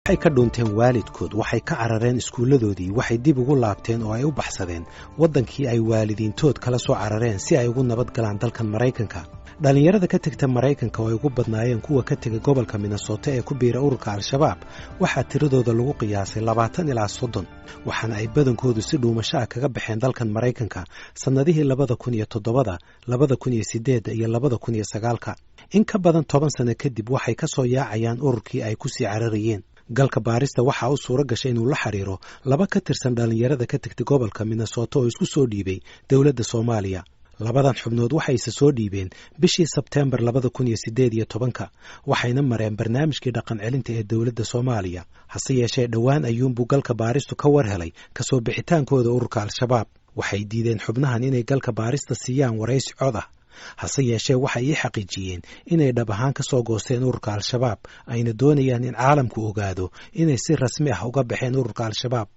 Waxay ka dhuunteen waalidkood, waxay ka carareen iskuulladoodii, waxay dib ugu laabteen oo ay u baxsadeen waddankii ay waalidiintood kala soo carareen si ay ugu nabad galaan dalkan Maraykanka. Dhallinyarada ka tegta Maraykanka oo ay ugu badnaayeen kuwa ka tegay gobolka Minnesota ee ku biira ururka Al-Shabaab waxaa tiradooda lagu qiyaasay 20 ilaa 30, waxaana ay badankoodu si dhuumasho ah kaga baxeen dalkan Maraykanka sannadihii 2007-da, 2008-da iyo 2009-ka. In ka badan 10 sano kadib waxay ka soo yaacayaan ururkii ay ku sii cararayeen. Galka Baarista waxaa u suura gashay inuu la xiriiro laba ka tirsan dhallinyarada ka tegtay gobolka Minnesota oo isku soo dhiibay dowladda Soomaaliya. Labadan xubnood waxayse soo dhiibeen bishii Sebteembar 2018-ka, waxayna mareen barnaamijkii dhaqan celinta ee dowladda Soomaaliya. Hase yeeshee, dhowaan ayuunbuu Galka Baaristu ka war helay kasoo bixitaankooda ururka Al-Shabaab. Waxay diideen xubnahan inay Galka Baarista siiyaan waraysi cod ah. Hase yeeshee, waxay ii xaqiijiyeen inay dhab ahaan ka soo goosteen ururka Al-Shabaab, ayna doonayaan in caalamku ogaado inay si rasmi ah uga baxeen ururka Al-Shabaab.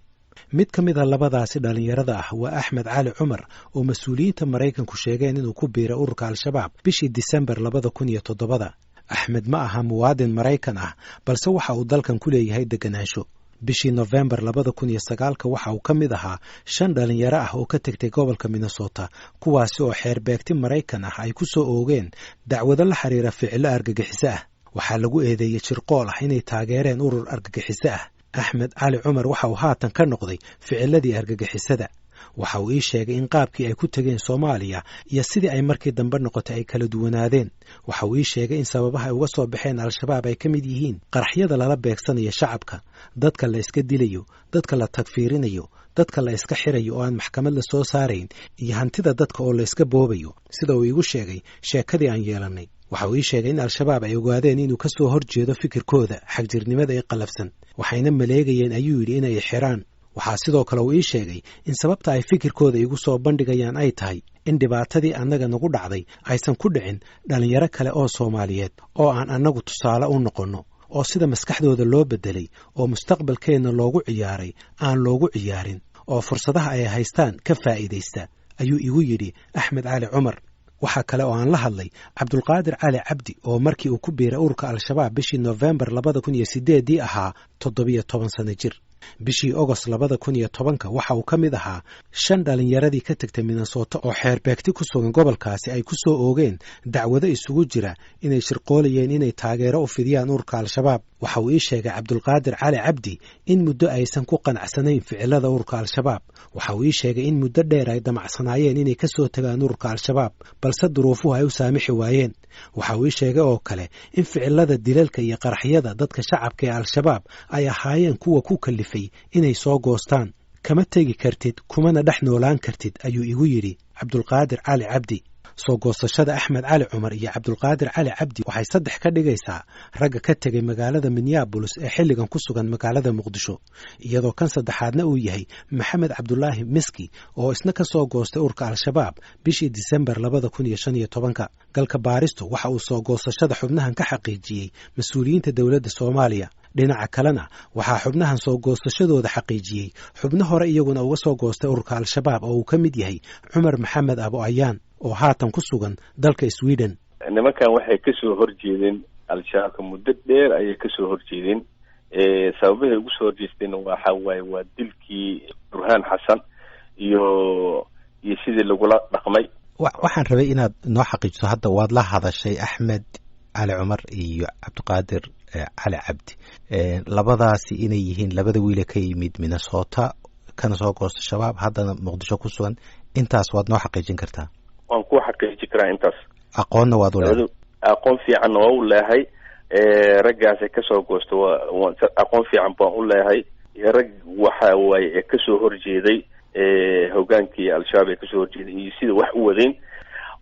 Mid ka mid a labadaasi dhallinyarada ah waa Axmed Cali Cumar oo mas-uuliyiinta Maraykanku sheegeen inuu ku biiray ururka Al-Shabaab bishii Disembar 2007-da. Axmed ma aha muwaadin Maraykan ah, balse waxa uu dalkan ku leeyahay deganaansho. Bishii Nofembar 2009-ka waxa uu ka mid ahaa shan dhalinyaro ah oo ka tegtay gobolka Minnesota, kuwaasi oo xeerbeegti Maraykan ah ay ku soo oogeen dacwado la xiriira ficilo argagixiso ah. Waxaa lagu eedeeyey jirqool ah inay taageereen urur argagixiso ah. Axmed Cali Cumar waxa uu haatan ka noqday ficiladii argagixisada. Waxa uu ii sheegay in qaabkii ay ku tegeen Soomaaliya iyo sidii ay markii dambe noqotay ay kala duwanaadeen. Waxa uu ii sheegay in sababaha ay uga soo baxeen Al-Shabaab ay ka mid yihiin qaraxyada lala beegsanayo shacabka, dadka la iska dilayo, dadka la tagfiirinayo, dadka la iska xirayo oo aan maxkamad la soo saarayn, iyo hantida dadka oo la iska boobayo, sida uu iigu sheegay sheekadii aan yeelannay. Waxa uu ii sheegay in Al-Shabaab ay ogaadeen inuu ka soo hor jeedo fikirkooda xagjirnimada ee qallafsan, waxayna maleegayeen, ayuu yidhi, inay xiraan. Waxaa sidoo kale uu ii sheegay in sababta ay fikirkooda igu soo bandhigayaan ay tahay in dhibaatadii annaga nagu dhacday aysan ku dhicin dhallinyaro kale oo Soomaaliyeed, oo aan annagu tusaale u noqonno, oo sida maskaxdooda loo beddelay oo mustaqbalkeenna loogu ciyaaray aan loogu ciyaarin, oo fursadaha ay haystaan ka faa'iidaysta, ayuu igu yidhi Axmed Cali Cumar. Waxaa kale oo aan la hadlay Cabdulqaadir Cali Cabdi oo markii uu ku biiray ururka Al-Shabaab bishii Nofembar 2008-dii ahaa 17 sano jir. Bishii Ogost 2010-ka waxa uu ka mid ahaa shan dhallinyaradii ka tegtay Minnesota oo xeerbeegti ku sugan gobolkaasi ay ku soo oogeen dacwado isugu jira inay shirqoolayeen inay taageero u fidiyaan ururka Al-Shabaab. Waxa uu ii sheegay Cabdulqaadir Cali Cabdi in muddo aysan ku qanacsanayn ficilada ururka Al-Shabaab. Waxa uu ii sheegay in muddo dheer ay damacsanaayeen inay ka soo tagaan ururka Al-Shabaab, balse duruufuhu ay u saamixi waayeen. Waxa uu ii sheegay oo kale in ficilada dilalka iyo qaraxyada dadka shacabka ee Al-Shabaab ay ahaayeen kuwa ku kalifay inay soo goostaan. "Kama tegi kartid, kumana dhex noolaan kartid," ayuu igu yidhi Cabdulqaadir Cali Cabdi. Soo goosashada Axmed Cali Cumar iyo Cabdulqaadir Cali Cabdi waxay saddex ka dhigaysaa ragga ka tegay magaalada Minneabolis ee xilligan ku sugan magaalada Muqdisho, iyadoo kan saddexaadna uu yahay Maxamed Cabdulaahi Miski oo isna ka soo goostay ururka Al-Shabaab bishii Disembar 2015-ka. Galka Baaristu waxa uu soo goosashada xubnahan ka xaqiijiyey mas-uuliyiinta dowladda Soomaaliya. Dhinaca kalena, waxaa xubnahan soo goosashadooda xaqiijiyey xubno hore iyaguna uga soo goostay ururka Al-Shabaab oo uu ka mid yahay Cumar Maxamed Abo Ayaan oo haatan ku sugan dalka Sweden. Nimankan waxay kasoo horjeedeen Al-Shabaabka muddo dheer ayay kasoo horjeedeen. Sababahay ugu soo horjeesteen waxa waaye waa dilkii Burhaan Xasan iyo sidii lagula dhaqmay. Waxaan rabay inaad noo xaqiijiso, hadda waad la hadashay Axmed Cali Cumar iyo Cabdiqaadir Cali Cabdi, labadaasi inay yihiin labada wiile ka yimid Minnesota kana soo goosta Shabaab, haddana Muqdisho ku sugan. Intaas waad noo xaqiijin kartaa? Waan ku xaqiijin karaa intaas. Aqoonna waad u leedahay? Aqoon fiicanna waa u leehay. Raggaasi kasoo goosta waa aqoon fiican baan u leehay. Rag waxa waaye ee kasoo horjeeday hogaankii Al-Shabaab ee kasoo horjeeday iyo sida wax u wadeen.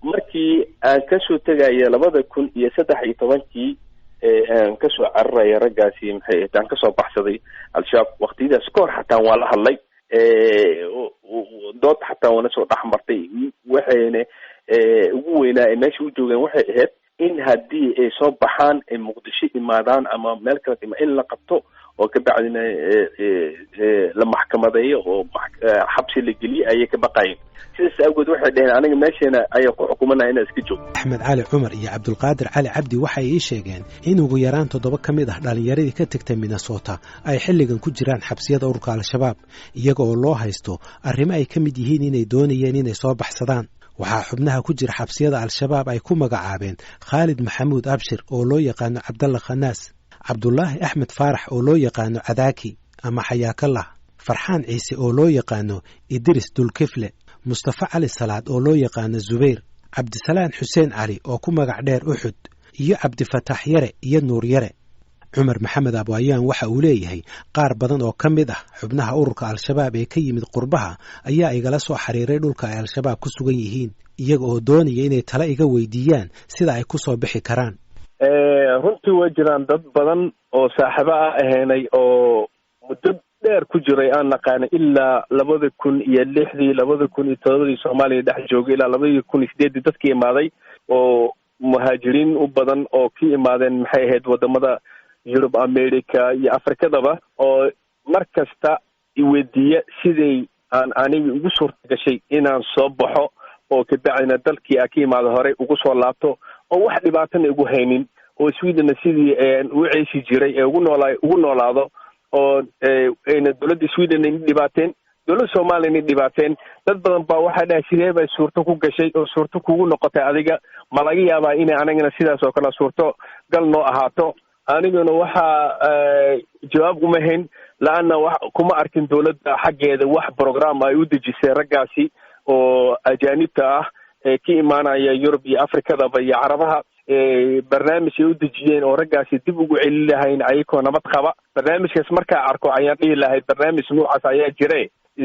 Markii aan kasoo tegaya 2013-kii aan kasoo cararaya raggaasi, maxay ahayd, aan kasoo baxsaday Al-Shabaab, waqtiyadaas ka hor xataa waan la hadlay, dood xataa waana soo dhex martay. Waxayna ugu weynaa ay meesha u joogeen waxay ahayd in haddii ay soo baxaan, ay Muqdisho imaadaan ama meel kale ima, in la qabto oo kabacdina la maxkamadeeyo oo xabsi la geliyo ayay ka baqayeen. Sidaas awgeed waxay dhaheen aniga meesheena ayaa ku xukumanaya inaan iska joogto. Axmed Cali Cumar iyo Cabdulqaadir Cali Cabdi waxay ii sheegeen in ugu yaraan 7 ka mid ah dhallinyaradii ka tegtay Minnesota ay xilligan ku jiraan xabsiyada ururka Al-Shabaab, iyaga oo loo haysto arrimo ay ka mid yihiin inay doonayeen inay soo baxsadaan. Waxaa xubnaha ku jira xabsiyada Al-Shabaab ay ku magacaabeen Khaalid Maxamuud Abshir oo loo yaqaano Cabdalla Khanaas, Cabdulaahi Axmed Faarax oo loo yaqaano Cadaaki ama Xayaakallah, Farxaan Ciise oo loo yaqaano Idris Dulkifle, Mustafa Cali Salaad oo loo yaqaano Zubayr, Cabdisalaan Xuseen Cali oo ku magac dheer Uxud, iyo Cabdifataax Yare iyo Nuur Yare. Cumar Maxamed Abwaayaan waxa uu leeyahay qaar badan oo ka mid ah xubnaha ururka Al-Shabaab ee ka yimid qurbaha ayaa igala soo xiriiray dhulka ay Al-Shabaab ku sugan yihiin, iyaga oo doonaya inay tala iga weydiiyaan sida ay ku soo bixi karaan. Runtii way jiraan dad badan oo saaxiibo ah ahaynay oo muddo dheer ku jiray aan naqaanay ilaa 2006dii, 2007dii Soomaaliya dhex joogay, ilaa 2008dii dadkii imaaday oo muhaajiriin u badan oo ka imaadeen maxay ahayd wadamada Yurub, America iyo Afrikadaba, oo mar kasta iweydiiya siday aan aniga ugu suurta gashay inaan soo baxo oo kabacdina dalkii a ka imaada horey ugu soo laabto oo wax dhibaatana igu haynin, oo Swedenna sidii u ceeshi jiray ee ugu noola ugu noolaado, oo ayna dowladda Sweden ina dhibaateen, dowladda Soomaaliya ina dhibaateen. Dad badan baa waxaa dhahay sidee bay suurto ku gashay oo suurto kugu noqotay adiga, ma laga yaabaa inay anigana sidaas oo kale suurto gal noo ahaato? Aniguna waxaa jawaab uma hayn, la-anna wa kuma arkin dowladda xaggeeda wax program ay u dejisay raggaasi oo ajaanibta ah ee ka imaanaya Yurub iyo Afrikadaba iyo Carabaha, barnaamij ay u dejiyeen oo raggaasi dib ugu celi lahayn ayakoo nabad qaba. Barnaamijkaas markaa arko ayaan dhihi lahay barnaamij noocaas ayaa jire,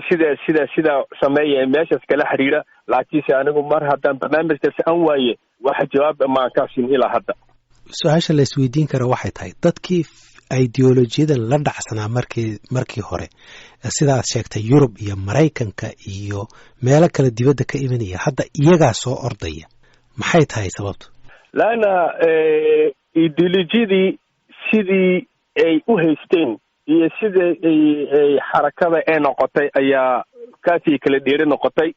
sida sida sidaa sameeya ee meeshaas kala xiriira. Laakiinse anigu mar haddaan barnaamijkaas aan waaye, wax jawaab maan kaasin ilaa hadda. Su-aasha la isweydiin kara waxay tahay dadkii ideolojiyadan la dhacsanaa markii hore, sida aad sheegtay, Yurub iyo Maraykanka iyo meelo kale dibadda ka imanaya, hadda iyagaa soo ordaya, maxay tahay sababtu? Laanna ideolojiyadii sidii ay u haysteen iyo sida ay xarakada ee noqotay ayaa kaasii kala dheeri noqotay.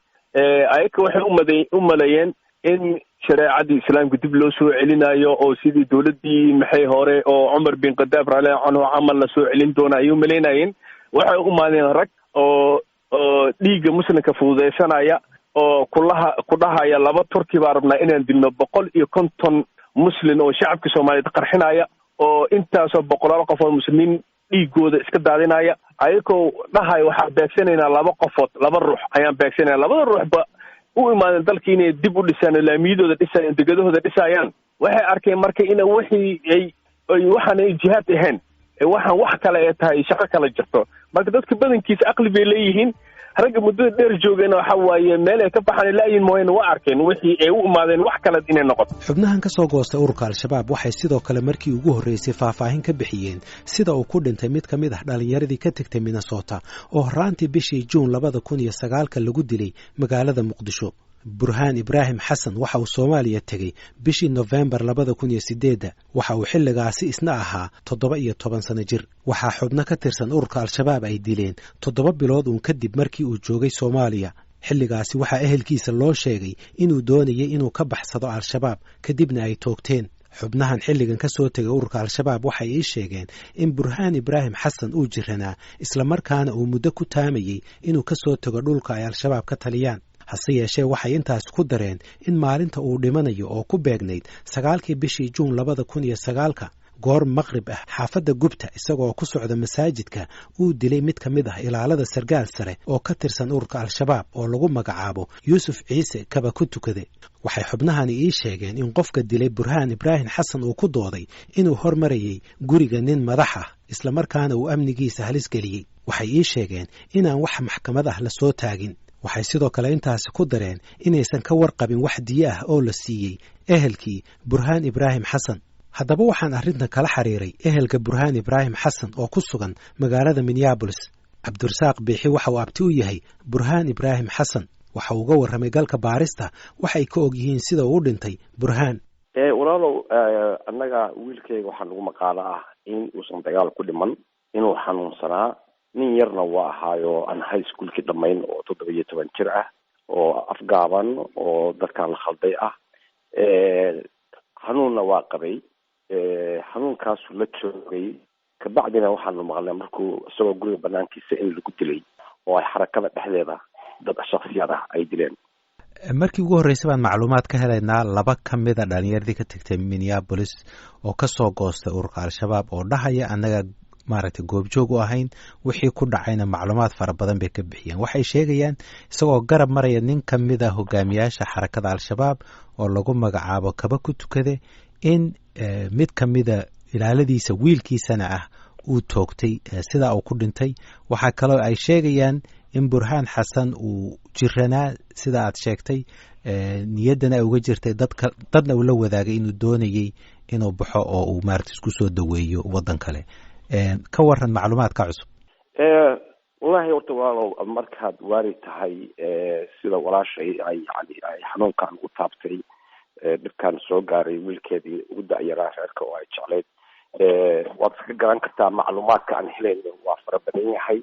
Ayaka waxay u maleeyeen in shareecadii islaamka dib loo soo celinayo oo sidii dowladdii maxay hore oo Cumar bin Khadaab radiallahu canhu camal la soo celin doona ayay umalaynayeen. Waxay u imaadeen rag oo dhiigga muslimka fududaysanaya oo kulaha ku dhahaya 2 Turki baa rabnaa inaan dilno, 150 muslim oo shacabka Soomaaliyeed qarxinaya oo intaasoo boqolaal qof oo muslimiin dhiigooda iska daadinaya, ayakoo dhahaya waxaan beegsanaynaa 2 qofood, 2 ruux ayaan beegsanayna. Labada ruuxba u imaadeen dalkii inay dib u dhisaan oo laamiyadooda dhisayaan, degadahooda dhisayaan. Waxay arkeen marka ina wixii ay waxaan ay jihaad ahayn, waxaan wax kale ee tahay, shaqo kale jirto. Marka dadka badankiisa aqli bay leeyihiin, ragga muddada dheer joogeen waxa waaye meel ay ka baxaan laayin mooyane waa arkeen wixii ay u imaadeen wax kale inay noqoto. Xubnahan ka soo goostay ururka Al-Shabaab waxay sidoo kale markii ugu horreysay faahfaahin ka bixiyeen sida uu ku dhintay mid ka mid ah dhallinyaradii ka tegtay Minnesota oo horraantii bishii Juun 2009 lagu dilay magaalada Muqdisho. Burhaan Ibraahim Xasan waxa uu Soomaaliya tegey bishii Nofembar 2008. Waxa uu xilligaasi isna ahaa 17 sano jir. Waxaa xubno ka tirsan ururka Al-Shabaab ay dileen 7 bilood uun kadib markii uu joogay Soomaaliya. Xilligaasi waxaa ehelkiisa loo sheegay inuu doonayay inuu ka baxsado Al-Shabaab, kadibna ay toogteen. Xubnahan xilligan ka soo tegay ururka Al-Shabaab waxay ii sheegeen in Burhaan Ibraahim Xasan uu jiranaa, islamarkaana uu muddo ku taamayey inuu ka soo tego dhulka ay Al-Shabaab ka taliyaan. Hase yeeshee waxay intaas ku dareen in maalinta uu dhimanayo oo ku beegnayd 9kii bishii Juun 2009 goor maqrib ah xaafadda Gubta isagoo ku socda masaajidka uu dilay mid ka mid ah ilaalada sargaal sare oo ka tirsan ururka Al-Shabaab oo lagu magacaabo Yuusuf Ciise Kaba ku tukade. Waxay xubnahani ii sheegeen in qofka dilay Burhaan Ibraahim Xasan uu ku dooday inuu hormarayay guriga nin madax ah, islamarkaana uu amnigiisa halis geliyey. Waxay ii sheegeen inaan wax maxkamad ah la soo taagin. Waxay sidoo kale intaasi ku dareen inaysan ka warqabin wax diyo ah oo la siiyey ehelkii Burhaan Ibraahim Xasan. Haddaba waxaan arrintan kala xiriiray ehelka Burhaan Ibraahim Xasan oo ku sugan magaalada Minneabolis. Cabdirasaaq Biixi waxa uu abti u yahay Burhaan Ibraahim Xasan. Waxa uu uga warramay galka baarista waxay ka og yihiin sida uu u dhintay Burhaan. Walaalow, annaga wiilkayga waxaa nagu maqaalo ah in uusan dagaal ku dhiman. Inuu xanuunsanaa, nin yarna waa ahaayo, aan high schoolkii dhammayn, oo 17 jir ah, oo afgaaban, oo dadkaan la khalday ah. Xanuunna waa qabay, xanuunkaasuu la joogay. Kabacdina waxaanu maqlnay markuu isagoo guriga banaankiisa in lagu dilay, oo ay xarakada dhexdeeda dad shaksiyaad ah ay dileen. Markii ugu horreysay baan macluumaad ka helaynaa laba ka mida dhalinyaradii ka tagtay Minneapolis oo kasoo goostay ururka Al-Shabaab, oo dhahaya annaga maaragtay goobjoog u ahayn wixii ku dhacayna, macluumaad fara badan bay ka bixiyeen. Waxay sheegayaan isagoo garab maraya nin ka mid a hogaamiyaasha xarakada Al-Shabaab oo lagu magacaabo Kaba ku Tukade in mid ka mida ilaaladiisa, wiilkiisana ah, uu toogtay, sidaa uu ku dhintay. Waxaa kaloo ay sheegayaan in Burhaan Xasan uu jiranaa, sida aad sheegtay, niyaddana ay uga jirtay, dadka dadna uu la wadaagay inuu doonayey inuu baxo oo uu maaragta isku soo daweeyo waddan kale. Ka waran macluumaadka cusub? Wallahi horta walaalow, markaad waari tahay sida walaashay ay yani ay xanuunkan u taabtay, dhibkan soo gaaray wiilkeedii ugu da-yaraa reerka oo ay jeclayd, waad iska garan kartaa. Macluumaadka aan helayno waa fara badan yahay,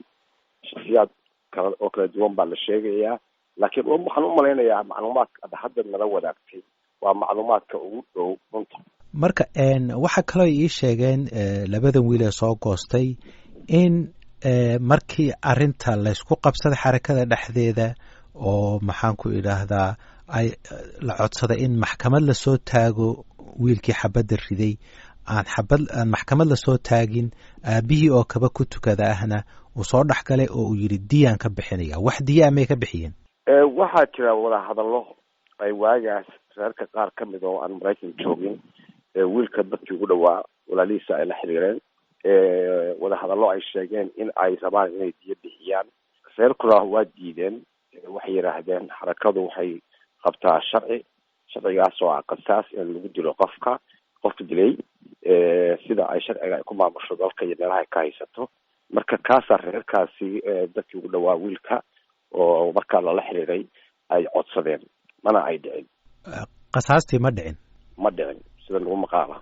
shaksiyaad kala oo kala duwan baa la sheegayaa, laakiin waxaan u malaynayaa macluumaadka ad hadda nala wadaagtay waa macluumaadka ugu dhow runta. Marka waxaa kaloo ii sheegeen labadan wiil ee soo goostay in markii arrinta laysku qabsaday xarakada dhexdeeda, oo maxaan ku idhaahdaa, ay la codsaday in maxkamad lasoo taago wiilkii xabadda riday, aan xabad aan maxkamad lasoo taagin, aabihii oo Kaba ku Tukada ahna uu soo dhex galay oo uu yidhi diyaan ka bixinaya. Wax diyaa may ka bixiyeen? Waxaa jira wadahadallo ay waagaas reerka qaar ka mid oo aan Maraykan joogin, wiilka dadkii ugu dhawaa, walaalihiisa, ay la xiriireen, wadahadallo ay sheegeen in ay rabaan inay diyo bixiyaan. Reerkuna waa diideen. Waxay yidhaahdeen xarakadu waxay qabtaa sharci, sharcigaas oo ah qasaas in lagu dilo qofka qofka dilay, sida ay sharciga ay ku maamusho dalka iyo meelaha ay ka haysato. Marka kaasaa reerkaasi dadkii ugu dhawaa wiilka oo markaa lala xiriiray ay codsadeen, mana ay dhicin. Qasaastii ma dhicin? Ma dhicin, sida lagu maqaala.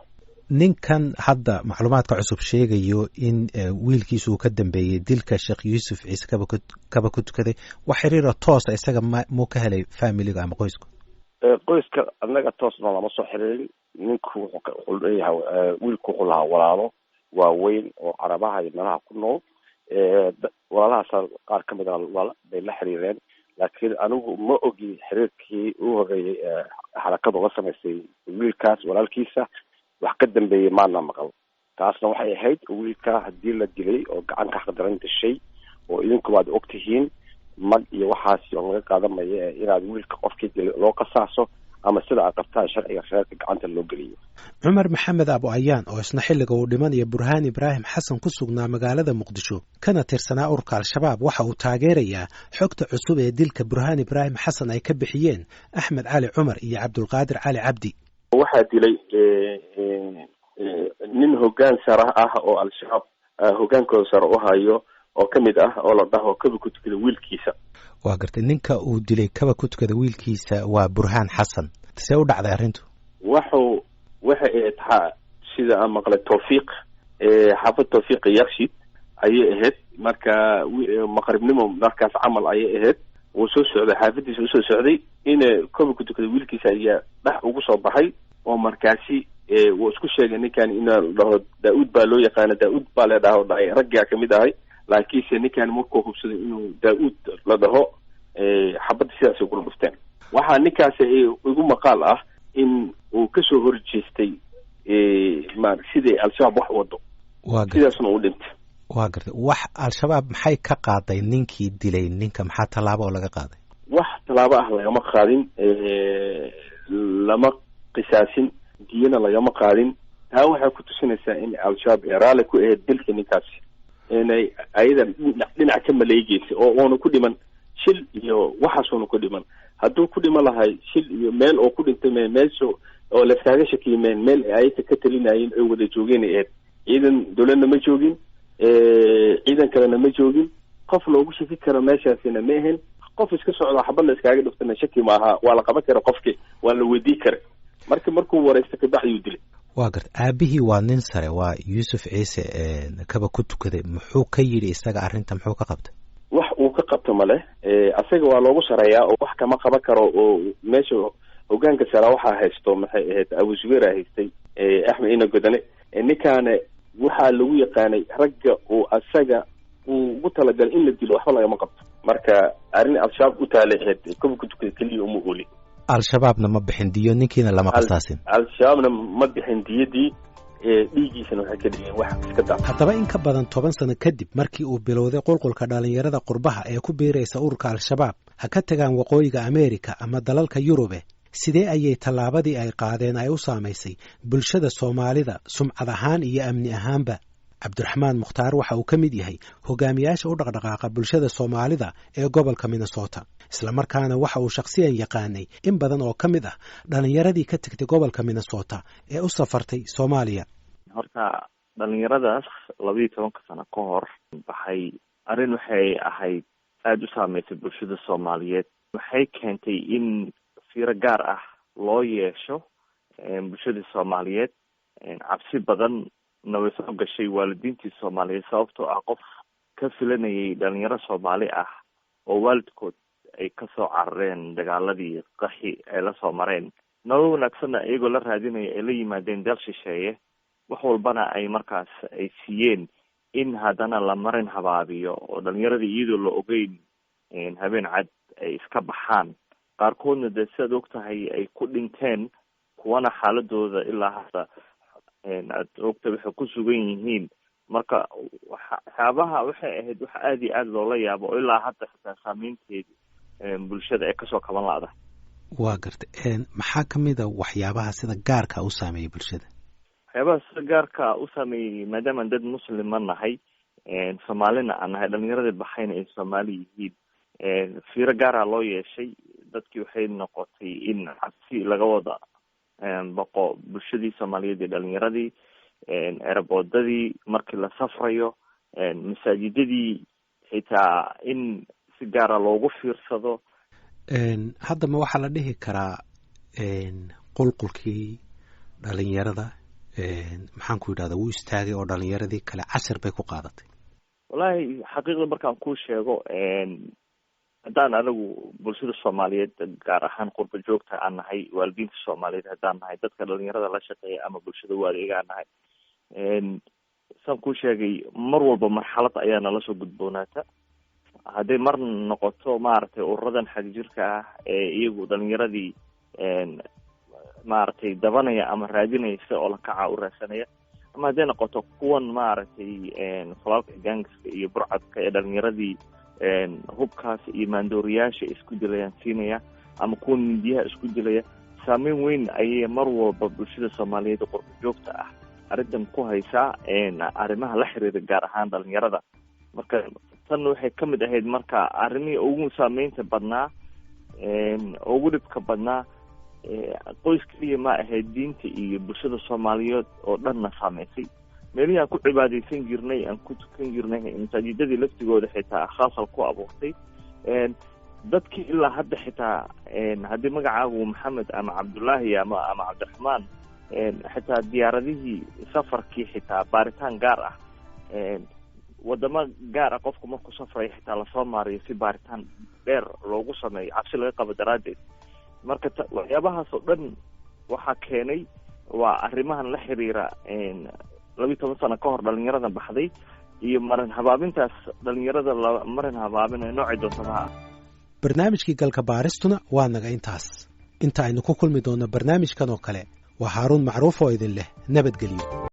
Ninkan hadda macluumaadka cusub sheegayo in wiilkiisa uu ka dambeeyey dilka Sheekh Yuusuf Ciise Kaba ku Tukaday, wax xiriira toosa isaga ma muu ka helay familiga ama qoysku? Qoyska annaga toosna lama soo xiriirin. Ninku wuxuu leeyahay, wiilku wuxuu lahaa walaalo waaweyn oo Carabaha iyo meelaha ku nool. Walaalahaasa qaar ka mid a bay la xiriireen, laakiin anigu ma ogi xiriirkii u horreeyey ee xarakadu la samaysay wiilkaas walaalkiisa. Wax ka dambeeyey maana maqal. Taasna waxay ahayd wiilka haddii la dilay oo gacanka xaqdaran dashay, oo idinku waad og tihiin mag iyo waxaasi oo laga qaadanaya, inaad wiilka qofkii dilay loo qasaaso ama sida aad qabtaan sharciga reerka gacanta loo geliyo. Cumar Maxamed Abu Ayaan, oo isna xilliga uu dhimanaya Burhaan Ibraahim Xasan ku sugnaa magaalada Muqdisho kana tirsanaa ururka Al-Shabaab, waxa uu taageerayaa xogta cusub ee dilka Burhaan Ibraahim Xasan ay ka bixiyeen Axmed Cali Cumar iyo Cabdulqaadir Cali Cabdi. Waxaa dilay nin hoggaan sare ah oo Al-Shabaab hoggaankooda sare u hayo oo ka mid ah, oo la dhaho Kaba ku Tukada wiilkiisa. Waa gartay. Ninka uu dilay Kaba ku Tukada wiilkiisa waa Burhaan Xasan. See u dhacday arrintu? Waxuu waxay ahayd sida aan maqlay Tawfiiq, xaafad Tawfiiq, Yakshid ayay ahayd. Marka maqribnimo markaas camal ayay ahayd. Wuu soo socday, xaafadiisa usoo socday, in Kaba ku Tukada wiilkiisa ayaa dhex ugu soo baxay, oo markaasi wuu isku sheegay ninkan in la dhaho Daa-uud baa loo yaqaana, Daa-uud baa la dhaho, dhahay raggaa kamid ahay. Laakiinse ninkan markuu hubsaday inuu Daa-uud la dhaho, xabadda sidaasay kula dhufteen. Waxaa ninkaasi igu maqaal ah in uu kasoo horjeestay ma sidai Al-Shabaab wax wado, sidaasna uu dhintay. Waa gartay. Wax Al-Shabaab maxay ka qaaday ninkii dilay ninka? Maxaa tallaabo oo laga qaaday? Wax tallaabo ah lagama qaadin, lama qisaasin, diyana lagama qaadin. Taa waxay ku tusinaysaa in Al-Shabaab ee raalli ku ahayd dilka ninkaasi, inay ayada dhinac ka maleegeysay oo uuna ku dhiman shil iyo waxaasuuna ku dhiman. Hadduu ku dhiman lahay shil iyo meel oo ku dhintay me meesha oo layskaaga shakiyimeen, meel ayaka ka talinayeen oy wada joogeen ahayd. Ciidan dowladna ma joogin, ciidan kalena ma joogin, qof loogu shaki karo meeshaasina ma ahayn. Qof iska socdo xabad la iskaaga dhuftana shaki maaha, waa la qaban kara qofki, waa la weydii kara. Marka markuu wareysto kabacdi uu dilay. Waa garta, aabihii waa nin sare, waa Yuusuf Ciise kaba ku tukaday. Muxuu ka yidhi isaga arrinta, muxuu ka qabtay? Wax uu ka qabto male, asaga waa loogu sareeyaa oo wax kama qaban karo, oo meesha hogaanka sare waxaa haysto, maxay ahayd, Abu Zubeera haystay, Axmed Ina Godane. Ninkaana waxaa lagu yaqaanay ragga uu asaga uu ugu talagalay in la dilo, waxba lagama qabto. Marka arrin Al-Shabaab u taalay ahayd, kaba ku tukaday keliya uma oolin. Al-Shabaabna ma bixin diyo, ninkiina lama qasaasin. Al-Shabaabna ma bixin diyadii, dhiigiisana waxay ka dhigeen wax iska daa. Haddaba in ka badan 10 sano kadib markii uu bilowday qulqulka dhallinyarada qurbaha ee ku biiraysa ururka Al-Shabaab, ha ka tagaan waqooyiga Ameerika ama dalalka Yurube, sidee ayay tallaabadii ay qaadeen ay u saamaysay bulshada Soomaalida sumcad ahaan iyo amni ahaanba? Cabdiraxmaan Mukhtaar waxa uu ka mid yahay hogaamiyaasha u dhaqdhaqaaqa bulshada Soomaalida ee gobolka Minnesota, islamarkaana waxa uu shakhsiyan yaqaanay in badan oo ka mid ah dhallinyaradii ka tegtay gobolka Minnesota ee u safartay Soomaaliya. Horta dhalinyaradaas 12-ka sano ka hor baxay, arrin waxay ahayd aada u saameysay bulshada Soomaaliyeed. Waxay keentay in fiiro gaar ah loo yeesho bulshadii Soomaaliyeed. Cabsi badan na way soo gashay waalidiintii Soomaaliyeed, sababtoo ah qof ka filanayay dhalinyaro Soomaali ah oo waalidkood ay kasoo carareen dagaaladii qaxi ay lasoo mareen, nolol wanaagsanna iyagoo la raadinaya ay la yimaadeen deel shisheeye, wax walbana ay markaas ay siiyeen, in haddana la marin habaabiyo oo dhalinyaradii iyadoo la ogeyn habeen cad ay iska baxaan, qaarkoodna dee sidaad og tahay ay ku dhinteen, kuwana xaaladooda ilaa hadda aad ogtahay waxay ku sugan yihiin. Marka waxyaabaha waxay ahayd wax aada iyo aada loola yaabo oo ilaa hadda xitaa saameynteedi bulshada ay kasoo kaban la'da. Waa garta, maxaa kamid a waxyaabaha sida gaarka u saameeyay bulshada? Waxyaabaha sida gaarka u saameeyey, maadaamaan dad muslima nahay, Soomaalina aan nahay, dhalinyaradii baxayna ay Soomaali yihiin, fiiro gaaraa loo yeeshay. Dadkii waxay noqotay in cabsi laga wada baqo bulshadii Soomaaliyeed iyo dhalinyaradii, eraboodadii markii la safrayo, masaajidadii xitaa in si gaara loogu fiirsado. Hadda ma waxaa la dhihi karaa qulqulkii dhalinyarada, maxaan ku yidhahda, wuu istaagay oo dhalinyaradii kale cashar bay ku qaadatay? Wallahi xaqiiqda markaan kuu sheego, haddaan anigu bulshada Soomaaliyeed gaar ahaan qurba joogta aan nahay, waalidiinta Soomaaliyeed haddaan nahay, dadka dhalinyarada la shaqeeya ama bulshada waaliga aan nahay, saan kuu sheegay, mar walba marxalad ayaa nala soo gudboonaata. Hadday mar noqoto maaragtay ururadan xagjirka ah ee iyagu dhalinyaradii maaragtay dabanaya ama raadinaysa oo lakaca u raadsanaya, ama hadday noqoto kuwan maaragtay falaalka gangska iyo burcadka ee dhalinyaradii hubkaas iyo maandooriyaasha isku dilayaan siinaya, ama kuwan mindiyaha isku dilaya, saameyn weyn ayay mar walba bulshada Soomaaliyeed ee qurba joogta ah arrintan ku haysaa, arrimaha la xiriira gaar ahaan dhalinyarada. Marka tan waxay ka mid ahayd marka arrimihii ugu saameynta badnaa, ugu dhibka badnaa. Qoys keliya ma ahayd, diinta iyo bulshada Soomaaliyeed oo dhanna saameysay. Meelihii aan ku cibaadeysan jirnay, aan ku tukan jirnay, masaajidadii laftigooda xitaa khalkhal ku abuurtay dadkii. Ilaa hadda xitaa haddii magacaagu Maxamed ama Cabdullaahi ama Cabdiraxmaan, xitaa diyaaradihii safarkii xitaa baaritaan gaar ah, wadamo gaar ah qofku markuu safrayo xitaa lasoo maariyo si baaritaan dheer loogu sameeyo, cabsi laga qabo daraaddeed. Marka waxyaabahaas oo dhan waxaa keenay waa arrimahan la xiriira 12 sano ka hor dhalinyarada baxday iyo marin habaabintaas dhalinyarada la marin habaabinayo noocay doontabaha. Barnaamijkii galka baaristuna waa naga intaas. Inta aynu ku kulmi doonno barnaamijkan oo kale, waa Haaruun Macruuf oo idin leh nabadgelyo.